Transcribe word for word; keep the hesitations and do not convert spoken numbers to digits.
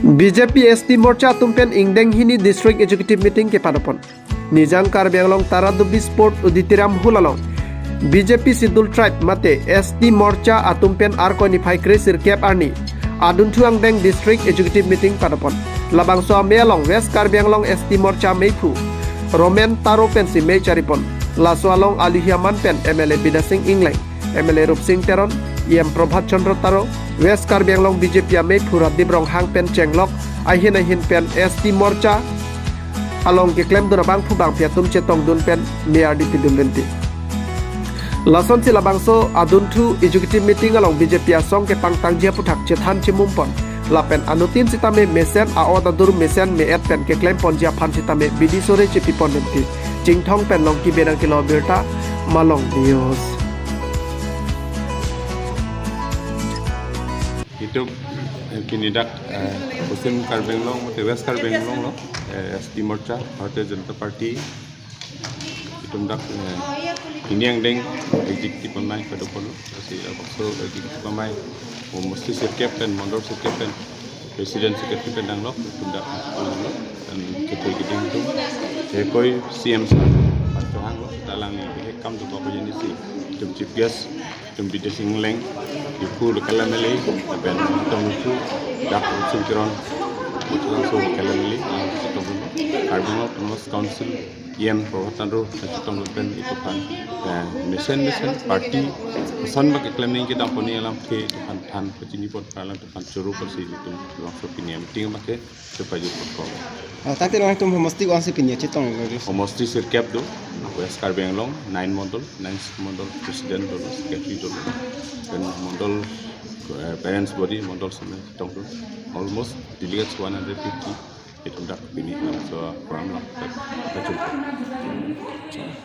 B J P S T Morcha atum pen ingdeng hini District Executive Meeting kepadopon. Nijang Karbi Anglong Tara Dubi Sport Auditorium Hall along B J P Scheduled Tribe mate S T Morcha atum pen Arkoi niphai kre sirkep arni adunthu angdeng District Executive Meeting padopon. Labangso amei along West Karbi Anglong S T Morcha meiphu Romen Taro pensi mei charipon. Laso along aluhi aman pen M L A Bidya Sing Engleng, M L A Rupsing Teron, E M Prabhat Chandra Taro, West Karbi Anglong B J P ameiphu Radip Ronghang pen chenglok ahin ahin pen S T Morcha along keklemdun abangphu bangphi atum chetongdun pen mei ardi pidun lenti. Lasonsi labangso adunthu Executive Meeting along B J P asong kepangtangji aphuthak chethan chemumpon. Lapen anuttin sitame mesen a-ot adur mesen me-et pen keklemponji aphan sitame bidi sore chepipon lenti. Chinthong pen Longki Benang kilo birta, Malong News. Itum, eh, pini dak, eh, Paschim Karbi Anglong, mate West Karbi Anglong lo, eh, S T Morcha, Bharatiya Janata Party, itum dak, eh, pini angdeng executive amei padopon lo, si, eh, so executive amei, o mosti sirkep pen, mondol sirkep pen, president secretary pen danglo, itum dak, danglo, dan ketua kiting itum, eh, koi C M sir, Pancho Hang lo, dalang ni, eh, kam tu bapak jenis si, itum chief guest, itum Bidya Sing Engleng, ipu local M L A, lapen itum ipu dak Rupsing Teron, itum so local M L A, itum Karbi Anglong Autonomous Council, E M Prabhat Taro, itum pen itum aphan, eh, mesen mesen party, koson ba keklem nangji kedam pon alam ke itum aphan than, pachinipon alam itum aphan choro pensi itum labangso pini meeting abangke, Sepaji Protocol. Ah, tangte nangtum homosti ko-ansi pini chetong lagi? Homosti sirkep do, West Karbi Anglong, nine mondol, nine mondol, president dolo, secretary dolo, then mondol, eh, parents body, mondol semen tong do. Almost delegates one hundred fifty, itum dak pini, so program lo, dak, dak jumpa.